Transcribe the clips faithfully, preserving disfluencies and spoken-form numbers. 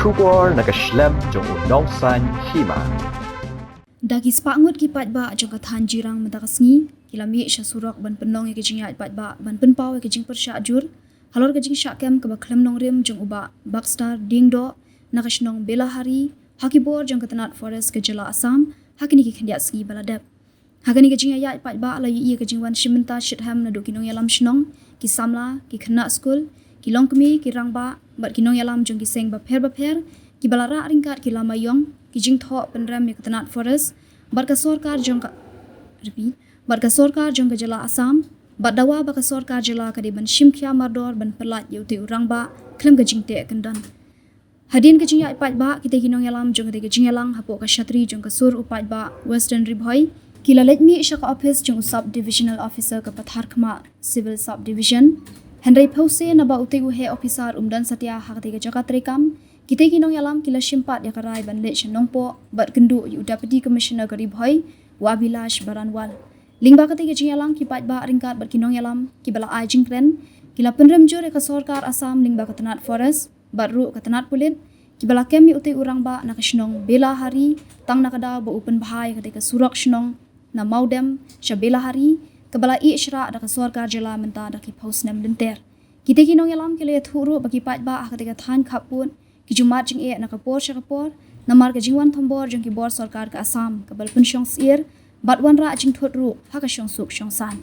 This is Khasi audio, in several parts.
Khubor na ka shlem jong u Nongsaiñ Hima. Da ki spah ngut ki paidbah jong ka thaiñ Jirang mynta ka sngi ki la mih sha surok ban pynlong ïa ka jingïaid paidbah ban pynpaw ïa ka jingpyrshah jur halor ka jingshah kem kaba khlem nongrim jong u Bah Baxter Diengdoh na ka shnong Belahari ha ki bor jong ka tnat Forest ka jylla Assam ha kine ki khyndiat sngi ba la dep. Ha kane ka jingïaid paidbah la ïohi ïa ka jingwan shim bynta shitrhem naduh ki nongïalam shnong, ki samla, ki khynnah skul, ki longkmie, ki rangbah bad ki nongïalam jong ki seng bapher bapher kiba la rah ryngkat ki lama ïong, ki jingthoh pynrem ïa ka tnat Forest bad ka sorkar jong ka, repeat, bad ka sorkar jong ka jylla Assam bad dawa ba ka sorkar jylla ka dei ban shim khia mardor ban pyllait ïa utei u rangbah khlem ka jingteh kyndon. Hadien ka jingïaid paidbah, kitei ki nongïalam jong katei ka jingïalang hapoh ka shatri jong ka sur u paidbah Western Ri Bhoi ki la leit mih sha ka ophis jong u Sub Divisional Officer ka Patharkhmah Civil Sub Division. Hynrei phewse naba utei u heh ophisar um don satia ha katei ka jaka treikam, kitei ki nongïalam ki la shim pat ïa ka rai ban leit sha Nongpoh bad kynduh ïa u Deputy Commissioner ka Ri Bhoi, u Abhilash Baranwal. Lyngba katei ka jingïalang, ki paidbah ryngkat bad ki nongïalam kiba la ai jingkren ki la pynrem jur ïa ka sorkar Assam lyngba ka tnat Forest bad ruh ka tnat pulit kiba la kem ïa utei u rangbah na ka shnong Belahari tang na ka daw ba u pynbha ïa katei ka surok shnong na Mawdem sha Belahari kaba la ïeh shrah da ka sorkar jylla mynta da ki phew snem lynter. Kitei ki nongïalam ki la ïathuh ruh ba ki paidbah ha katei ka thaiñ khappud ki ju mad jingeh na ka por sha ka por namar ka jingwan thombor jong ki bor sorkar ka Assam kaba la pynshong syier bad wanrah jingthut ruh ha ka shongsuk shongsaiñ.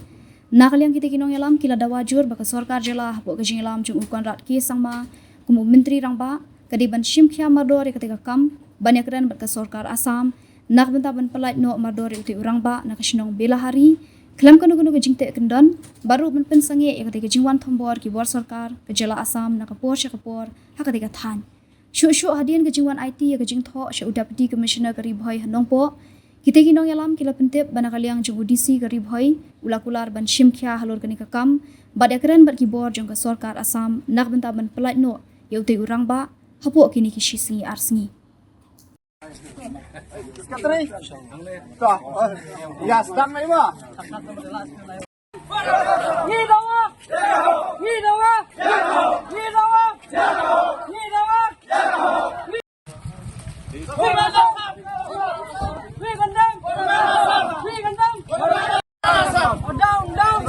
Na ka liang kitei ki nongïalam ki la dawa jur ba ka sorkar jylla hapoh ka jingïalam jong u Conrad K Sangma kum u Myntri Rangbah ka dei ban shim khia mardor ïa katei ka kam ban ïakren bad ka sorkar Assam na ka bynta ban pyllait noh mardor ïa utei u rangbah na ka shnong Belahari khlem kano kano ka jingteh kyndon bad ruh ban pynsangeh ïa katei ka jingwan thombor ki bor sorkar ka jylla Assam na ka por sha ka por ha katei ka thaiñ. Shuh shuh hadien ka jingwan aiti ïa ka jingthoh sha u Deputy Commissioner ka Ri Bhoi ha Nongpoh, kitei ki nongïalam ki la pyntip ba na ka liang jong u D C ka Ri Bhoi u la kular ban shim khia halor kane ka kam bad ïakren bad ki bor jong ka sorkar Assam na ka bynta ban pyllait noh ïa utei u rangbah hapoh kine ki shi sngi ar sngi. Down, down, down,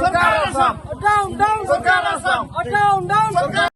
down, down, down.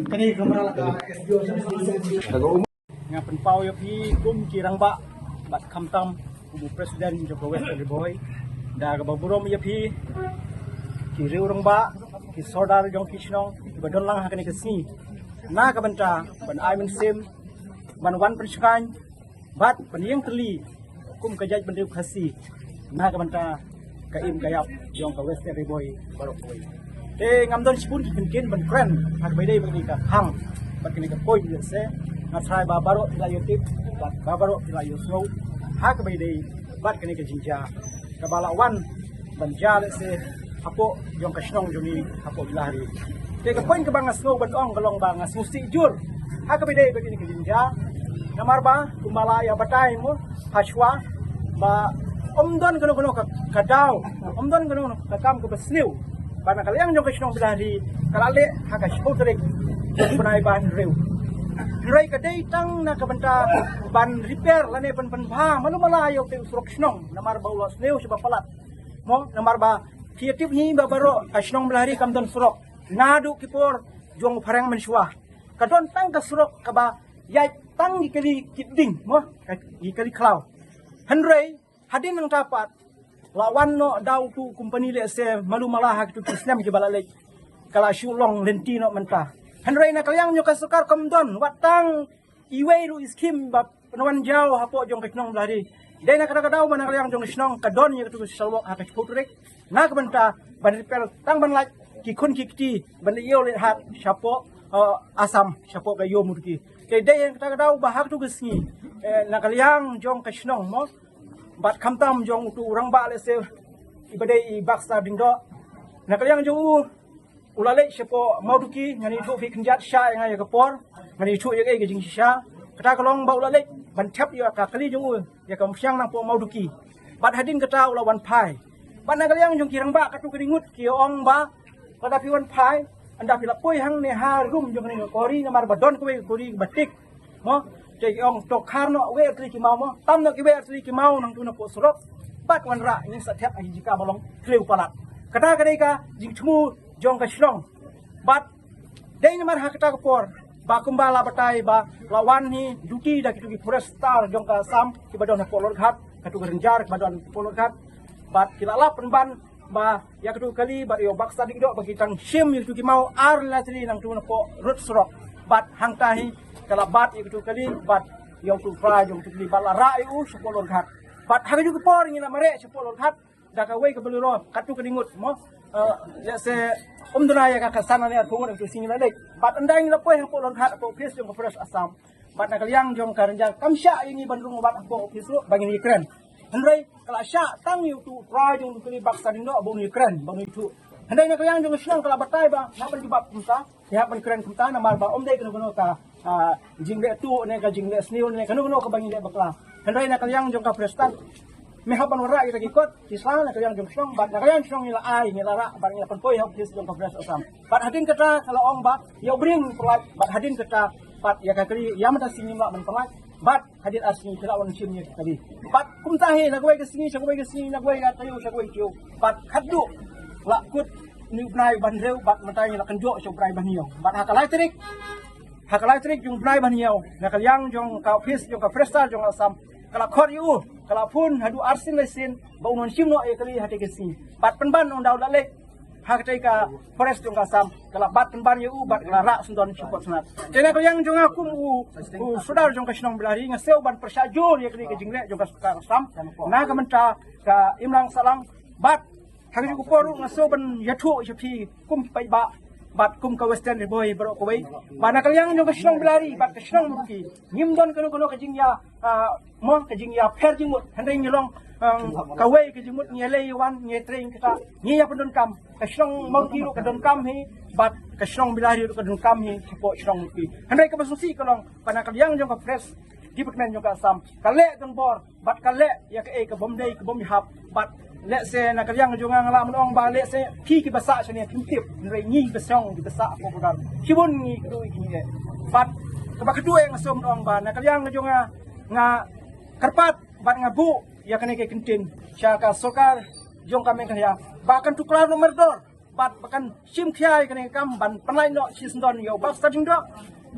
Kane ka kamra la ka S D O. Nga pynpaw ïa phi kum ki rangbah bad khamtam kum u president jong ka West Ri Bhoi. Da kaba burom ïa phi ki riew rangbah, ki sordar jong ki shnong kiba don lang ha kane ka sngi na ka bynta ban ai mynsiem, ban wan pynshngaiñ bad ban ïeng tylli kum ka jaitbynriew Khasi na ka bynta ka im ka ïap jong ka West Ri Bhoi baroh kawei. Te ngam don shibun ki kyntien ban kren ha kaba ïadei bad kane ka thang bad kane ka point, lehse nga tharai ba baroh phi la ïoh tip bad ba baroh phi la ïoh sngew ha kaba ïadei bad kane ka jingjia kaba la wan ban jia, lehse Hapoh jong ka shnong jong ngi hapoh Bilahari. Te ka point kaba nga sngew ban ong ka long ba nga sngewsih jur ha kaba dei ba kine ki jingjia. Namar ba kumba la ïa batai mo ha shuwa ba ym don kano kano ka, ka daw, ym don kano kano ka kam kaba sniew ba na ka liang jong ka shnong Bilahari ka la leh ha ka shiphew tarik jong u bnai ba hynriew. Hynrei ka dei tang na ka bynta ban repair lane ban pynbha malu mala ïa u te u surok shnong namar ba u la sniew shaba palat. Mo namar ba phi tip hi ba baroh ka shnong Bilahari kam don surok. Naduh ki por jong u phareng mynshuwa ka don tang ka surok kaba ïaid tang ki kali ki ding mo, ki kali khlaw. Hynrei hadien nangta pat la wan noh da utu u company lehse malu mala ha kitu ki snem kiba la leit ka la shu long lynti noh mynta. Hynrei na ka liang jong ka sorkar kam don wat tang iwei ruh i skim ba pynwan jaw hapoh jong ka shnong Bilahari. Dei na kata ka daw ba na ka liang jong ka shnong ka don ïa katu ka social work ha ka shiphew tarik na ka bynta ban repair tang ban lait ki khun ki kti ban leit ïew leit hat shapoh, eh, Assam shapoh ka ïew Mawduki. Te dei na kata ka daw ba ha katu ka sngi, eh, na ka liang jong ka shnong mo bad khamtam jong utu u rangbah lehse i ba dei i Baxter Diengdoh. Na ka liang jong u u la leit shapoh Mawduki, ngan ïathuh phi khyndiat sha ïa nga ïa ka por, ngan ïathuh ïa ka jingshisha. Kata ka long ba u la leit ban thep ïa ka kali jong u ïa ka umphniang nangpoh Mawduki. Bad hadien kata u la wan phai. Bad na ka liang jong ki rangbah katu ka ri ngut ki ong ba lada phi wan phai, ynda phi la poi hangne ha rum jong kane ka kori namar ba don kawei ka kori ba tik. Mo, te ki ong to khar noh wei ar tylli ki maw mo, tam noh ki wei ar tylli ki maw nangtu napoh surok. Bad wanrah ngin sa thep ha ki jaka ba long thliew palat. Kata ka dei ka jingthmu jong ka shnong. Bad dei namar ha kata ka por ba kumba la batai ba la wan hi duty da kitu ki forester jong ka Assam kiba don hapoh Lorghat, katu ka ranger kiba don hapoh Lorghat. Bad ki la lap pynban ba ïa katu kali bad ïa u Baxter Diengdoh ba ki tang shim ïa katu ki maw ar lai tylli nangtu napoh rud surok. Bad hangta hi ka la bat ïa katu kali bad ïa utu u trai jong katu kali bad la rah ïa u shapoh Lorghat. Bad ha katu ka por ngi la mareh shapoh Lorghat da kawei ka Bolero katu ka ri ngut mo. Eh, lehse ym duna ïa ka khatsan ne arphew ngut katu ka sngi la leit. Bad ynda ngi la poi hapoh Lorghat hapoh office jong ka Forest Assam. Bad na ka liang jong ka ranger kam shah ïa ngi ban rung wad hapoh office ruh ba ngin ïakren. Hynrei ka la shah tang ïa utu u trai jong utu u kali Baxter Diengdoh ba un ïakren ba un ïathuh. Hynrei na ka liang jong ka shnong ka la batai ba hap ban jubab kumta, hap ban kren kumta namar ba ym dei kano kano ka, ah, jingleh tuh ne ka jingleh sniew ne kano kano kaba ngi leh bakla. Hynrei na ka liang jong ka forester me hap ban wanrah ïa kita ki kot ki sla na ka liang jong ka shnong bad na ka liang shnong ngi la ai ngi la rah bad ngi la pynpoi ha office jong ka Forest Assam. Bad hadien kata ka la ong ba ïa u bring pynlait bad hadien kata bad ïa ka kali ïa mynta sngi ngim lah ban pynlait. Bad hadien ar sngi ki la wan shim ïa ka kali. Bad kumta hi na kawei ka sngi sha kawei ka sngi, na kawei ka taïew sha kawei taïew. Bad khatduh la kut une u bnai ba hynriew bad mynta ngi la kynjoh sha u bnai ba hynñiew. Bad ha ka lai tarik, ha ka lai tarik jong u bnai ba hynñiew na ka liang jong ka office jong ka forester jong ka Assam ka la khot ïa u, ka la phone haduh arsien laisien ba un wan shim noh ïa ka kali ha katei ka sngi. Bad pynban ynda u la leit ha katei ka forest jong ka Assam ka la bat pynban ïa u bad ka la rah sngewdon sha Forest Assam. Te na ka liang jong nga kum u, u sordar jong ka shnong Bilahari nga sngew ban pyrshah jur ïa kane ka jingleh jong ka sorkar Assam na ka bynta ka imlang sahlang bad ha kajuh ka por ruh nga sngew ban ïathuh sha phi kum ki paidbah bad kum ka Western Ri Bhoi baroh kawei ba na ka liang jong ka shnong Bilahari bad ka shnong Mawduki ngim don kano kano ka jingïa, ah, mo ka jingïapher jingmut. Hynrei ngi long, um, kawei ka jingmut ngi ïaleh ïawan ngi ïatrei kata ngi ïa pyndonkam. Ka shnong Mawduki ruh ka donkam hi bad ka shnong Bilahari ruh ka donkam hi shapoh shnong Mawduki. Hynrei kaba sngewsih ka long ba na ka liang jong ka Forest Department jong ka Assam ka leh donbor bad ka leh ïa kaei ka bym dei ka bym ïahap. Bad lehse na ka liang jong nga nga lah ban ong ba lehse phi kiba sah shane phim tip, hynrei ngi kiba shong kiba sah hapoh border shibun ngi kynduh ïa kine. Bad kaba khatduh nga sngew ban ong ba na ka liang jong nga nga kyrpad bad nga buh ïa kane ka kyntien sha ka sorkar jong ka Meghalaya ba kan tuklar noh mardor bad ba kan shim khia ïa kane ka kam ban pynlait noh shisyndon ïa u Baxter Diengdoh.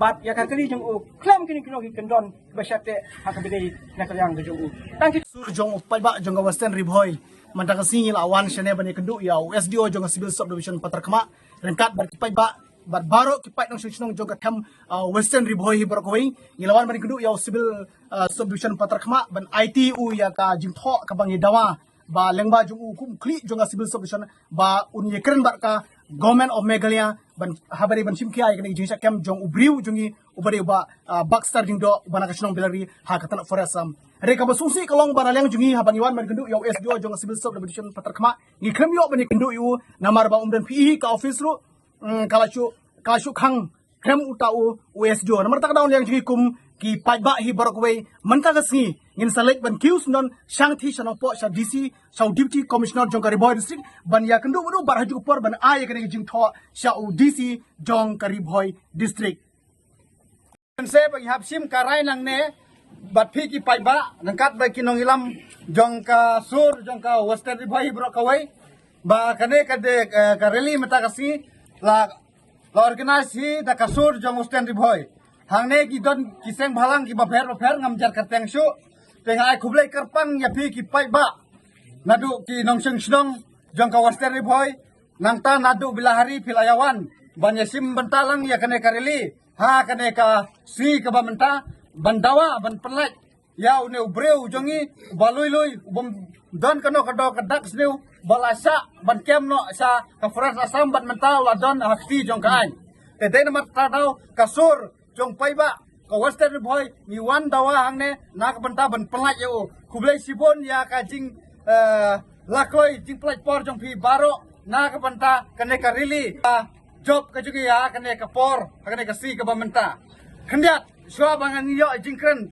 Bad ïa ka kali jong u khlem kine kino ki kyndon ba shateh ha kaba dei na ka liang ka jong u. Tang ki sur jong u paidbah jong ka Western Ri Bhoi. Mynta ka sngi la wan shane ban ïakynduh ïa u S D O jong ka Civil Sub Division Patharkhmah ryngkat bad ki paidbah bad baroh ki paid nongshong shnong jong ka camp, ah, Western Ri Bhoi hi baroh kawei. Ngi la wan ban ïakynduh ïa u Civil, ah, Sub Division Patharkhmah ban aiti u ïa ka jingthoh kaba ngi dawa ba lyngba jong u kum u khlieh jong ka Civil Sub Division ba un ïakren bad ka Government of Meghalaya ban haba dei ban shim khia ïa kane ka jingshah camp jong u briew jong ngi uba dei u Bah, ah, Baxter Diengdoh uba na ka shnong Bilahari ha ka tnat Forest Assam. Hynrei kaba sngewsih ka long ba na liang jong ngi haba ngi wan ban kynduh ïa u S D O jong ka Civil Service Division Pathar Khmah, ngi khlem ïoh ban ïakynduh ïa u namar ba um don phi hi ka office ruh, mm, ka la shu, ka la shu khang khlem uta u, u S D O. Namar kata ka daw na liang jong ngi kum ki paidbah hi baroh kawei, mynta ka sngi ngin sa leit ban kiew syndon shang thie sha Nongpoh sha D C, sha u Deputy Commissioner jong ka Ri Bhoi District ban ïakynduh bad u, bad ha kajuh ka por ban ai ïa kane ka jingthoh sha u D C jong ka Ri Bhoi District. Mynse ba ngi hap shim ka rai nangne bad phi ki paidbah, ryngkat bad ki nongïalam jong ka sur jong ka Western Ri Bhoi baroh kawei, ba kane ka dei, eh, ka rally mynta ka sngi la, la organise hi da ka sur jong Western Ri Bhoi. Hangne ki don ki seng bhalang kiba pher ba pher, ngam jer kyrteng shuh. Te nga ai khublei kyrpang ïa phi ki paidbah naduh ki nongshong shnong jong ka Western Ri Bhoi, nangta naduh Bilahari phi la ïa wan ban ïa shim bynta lang ïa kane ka rally ha kane ka sngi kaba mynta, ban dawa ban pynlait ïa une u briew jong ngi uba lui lui, u bym don kano kano ka dak sniew, ba la shah ban kem noh sha ka Forest Assam bad mynta u la don ha kti jong ka aiñ. Te dei namar kata ka daw ka sur jong paidbah ka Western Ri Bhoi ngi wan dawa hangne na ka bynta ban pynlait ïa u. Khublei shibun ïa ka jing, eh, la kloi jingpynlait por jong phi baroh na ka bynta kane ka rally. Ah, jop ka jong ngi ha kane ka por, ha kane ka sngi kaba mynta. Khyndiat shuwa ba ngan ïoh jingkren,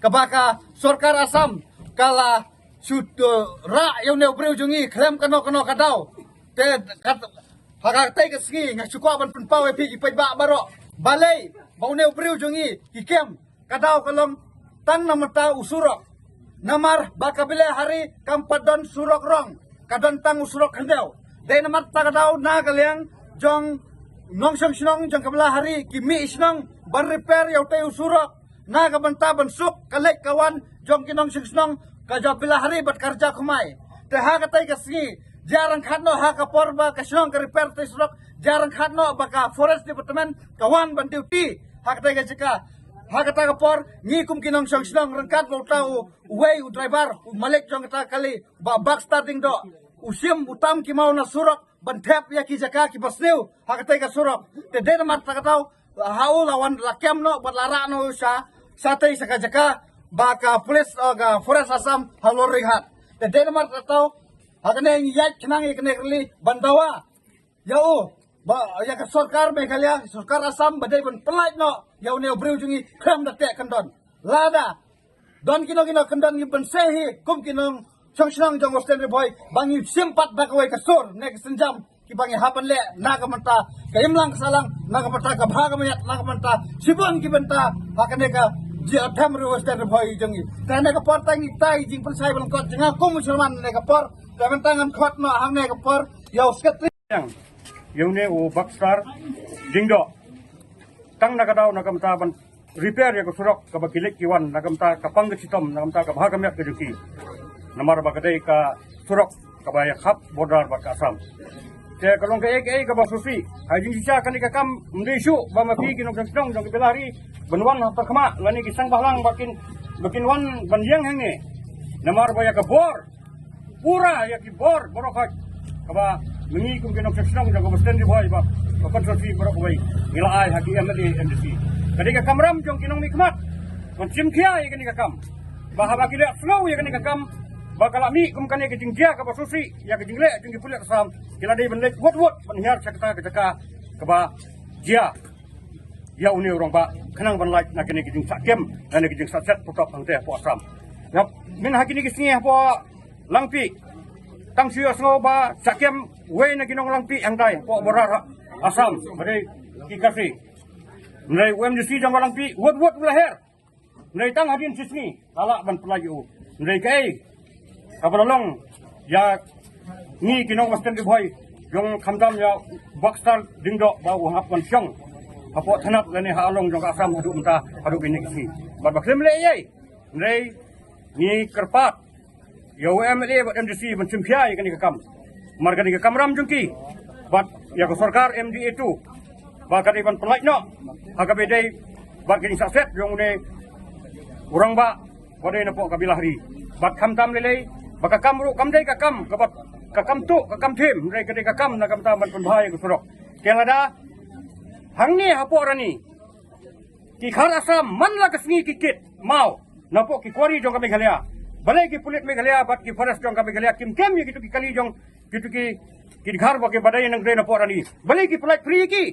kaba ka sorkar Assam ka la shu, eh, rah ïa une u briew jong ngi khlem kano kano ka daw. Te kat, ha katei ka sngi nga shu kwah ban pynpaw ïa phi ki paidbah baroh, balei ba une u briew jong ngi ki kem, ka daw ka long tang na bynta u surok. Namar ba ka Bilahari kam pat don surok rong, ka don tang u surok khyndew. Dei namar kata ka daw na ka liang jong nongshong shnong jong ka Bilahari ki mih shnong ban repair ïa utei u surok na ka bynta ban suk ka leit ka wan jong ki nongshong shnong ka jong Bilahari bad ka Raja Khumai. Te ha katei ka sngi, jia ryngkat noh ha ka por ba ka shnong ka repair utei u surok, jia ryngkat noh ba ka Forest Department ka wan ban duty ha katei ka jaka. Ha kata ka por ngi kum ki nongshong shnong ryngkat bad uta u, uwei u driver, u malik jong kata ka kali, Bah Baxter Diengdoh, u shim u tam ki maw na surok ban thep ïa ki jaka kiba sniew ha katei ka surok. Te dei namar kata ka daw ha u la wan la kem noh bad la rah noh sha, shatei sha ka jaka ba ka police, eh, ka Forest Assam halor ri hat. Te dei namar kata ka daw ha kane ngi ïaid khnang ïa kane ka rally ban dawa ïa u, ba ïa ka sorkar Meghalaya, sorkar Assam ba dei ban pynlait noh ïa une u briew jong ngi khlem da teh kyndon. Lada don kino kino kyndon ngi ban seh hi kum ki nongshong shnong jong Western Ri Bhoi ba ngi shim pat da kawei ka sur ne ka sienjam kiba ngi hap ban leh na ka bynta ka imlang ka sahlang, na ka bynta ka bha ka miat, na ka bynta shibun ki bynta ha kane ka jingïathem ri Western Ri Bhoi jong ngi. Te ha kane ka por tang ïa ka jingpynshai ba lyngkot jong nga kum u chairman ha kane ka por. Te mynta ngan khot noh ha kane ka por ïa u Secretary. Ïa une u Baxter Diengdoh, tang na ka daw na ka bynta ban repair ïa ka surok kaba ki leit ki wan, na ka bynta ka pang ka shitom, na ka bynta ka bha ka miat ka jong ki. Namar ba ka dei ka surok kaba ïa khap border bad ka Assam. Te ka long kaei kaei kaba sngewsih. Ha jingshisha kane ka kam ym dei shuh ba ma phi ki nongshong shnong jong ka Bilahari ban wan ha Pathar Khmah lane ki seng bhalang ba kin, ba kin wan ban ïeng hangne. Namar ba ïa ka bor, pura ïa ki bor baroh kaba ma ngi kum ki nongshong shnong jong ka Western Ri Bhoi bad ka constituency baroh kawei ngi la ai ha ki M L A, M D C. Ka dei ka kamram jong ki nongmihkhmat ban shim khia ïa kane ka kam. Ba haba ki leh slow ïa kane ka kam, ba ka la mih kum kane ka jingjia kaba sngewsih ïa ka jingleh jong ki pulit Assam, ki la dei ban leit wut wut ban hiar sha kata ka jaka kaba jia ïa une u rangbah khnang ban lait na kane ka jingsah kem, na kane ka jingsah set putop hangta hapoh Assam. Ïa, mynta ha kine ki sngi hapoh Langpih, tang shu ïohsngew ba sah kem wei na ki nong Langpih hangtai hapoh border Assam, ba dei ki Khasi. Hynrei u M D C jong ka Langpih wut wut u la her. Hynrei tang hadien shi sngi ka lah ban pynlait ïa u. Hynrei kaei kaba la long ïa ngi ki nong Western Ri Bhoi, jong khamtam ïa u Baxter Diengdoh ba u hap ban shong hapoh thanat lane ha Along jong ka Assam haduh mynta, haduh kine ki sngi. Bad ba khlem leh ei ei, hynrei ngi kyrpad ïa u M L A bad M D C ban shim khia ïa kane ka kam. Namar kane ka kamram jong ki bad ïa ka sorkar M D A two ba ka dei ban pynlait noh ha kaba dei bad ka jingsah set jong une u rangbah ba dei napoh ka Bilahari. Bad khamtam lei lei ba ka kam ruh kam dei ka kam kaba, ka kam tuh ka kam thiem, hynrei ka dei ka kam na ka bynta ban pynbha ïa ka surok. Te lada hangne hapoh Rani ki khar Assam man la ka sngi ki kit maw, Napoh ki quarry jong ka Meghalaya. Balei ki pulit Meghalaya bad ki forest jong ka Meghalaya kim kem ïa kitu ki kali jong kitu ki, ki dkhar ba ki ba dei nang dei napoh rani. Balei ki pynlait free ïa ki.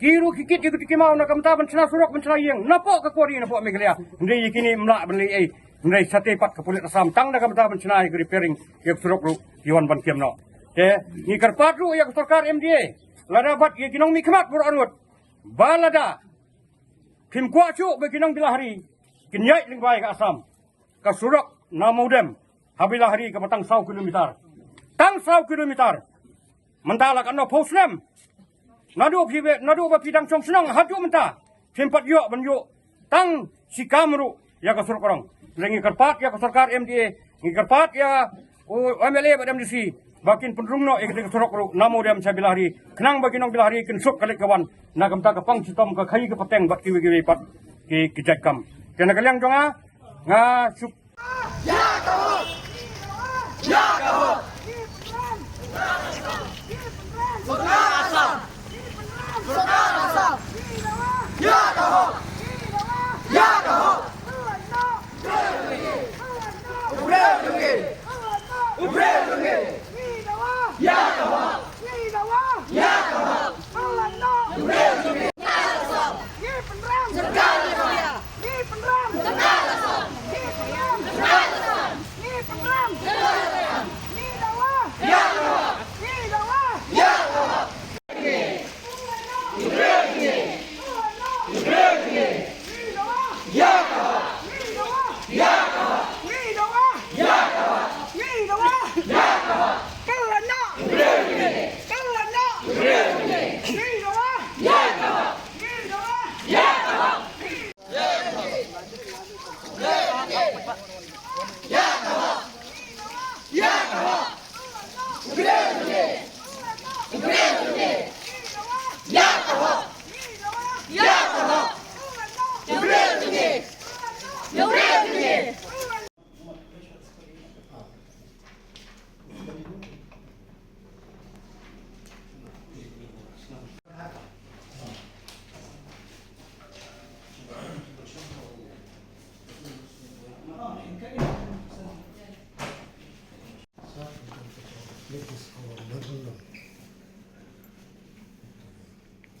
Ki ruh ki kit ïa kitu ki maw na ka bynta ban shna surok ban shna ïing. Napoh ka quarry napoh Meghalaya. Hynrei ïa kine ym lah ban leh ei. Hynrei shatei pat ka pulit Assam tang na ka bynta ban shna ïa ka repairing ïa ka surok ruh ki wan ban kem noh. Te ngi kyrpad ruh ïa ka sorkar M D A. Lada bad ïa ki nongmihkhmat baroh arngut. Ba lada phim kwah shuh ba ki nong Bilahari kin ïaid lyngba ïa ka Assam. Ka surok na Mawdem ha Bilahari kaba tang saw kilometer. Tang saw kilometer. Mynta la katno phew snem. Naduh phi, naduh ba phi dang shong shnong haduh mynta phim pat ïoh ban ïoh tang shi kam ruh ïa ka surok rong. Ngi kyrpad ïa ka sorkar M D A, ngi kyrpad ïa u M L A bad M D C ba kin pynrung noh ïa ka surok ruh na Mawdem sha Bilahari. Khnang ba ki nong Bilahari kin suk ka leit ka wan na ka bynta ka pang shitom ka khaii ka pateng bad kiwei kiwei pat ki, ki jait kam. Te na ka liang jong nga, nga suk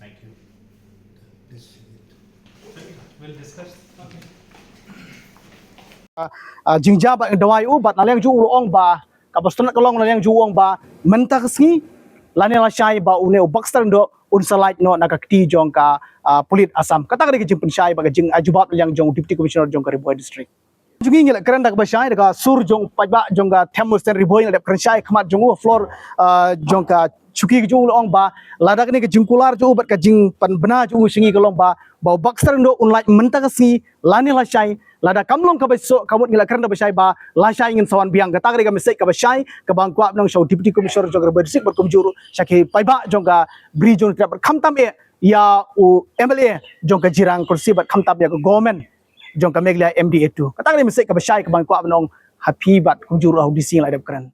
Thank you. We'll discuss. Okay. Ah, ah, jingjia bad dawai u bad na liang jong u la ong ba kaba sngewtynnat ka long na liang jong u ong ba mynta ka sngi lane lashai ba une u Baxter Lyngdoh un sa lait noh na ka kti jong ka, ah, pulit Assam. Kata ka dei ka jingpynshai bad ka jing, ah, jubab na liang jong u Deputy Commissioner jong ka Ri Bhoi District. Jong ngi ngi la kren da kaba shai da ka sur jong u paidbah jong ka Them Western Ri Bhoi, ngi la dep kren shai khmat jong u floor, ah, jong ka shuki ka jong u la ong ba lada kane ka jingkular jong u bad ka jingpynbna jong u sha ngi ka long ba ba u Baxter Lyngdoh un lait mynta ka sngi lane lashai. Lada kam long kaba suk ka mut ngi la kren da ba shai ba lashai ngin sa wan biang. Kata ka dei ka message kaba shai kaba nga kwah ban ong sha u Deputy Commissioner jong ka Ri Bhoi District bad kumjuh ruh sha ki paidbah jong ka Bri jong Trep bad khamtam eh ïa u M L A jong ka Jirang Constituency bad khamtam ïa ka government jong ka Meghalaya M D A two. Kata ka dei message kaba shai kaba nga kwah ban ong ha phi bad kumjuh ruh ha u D C ngi la dep kren.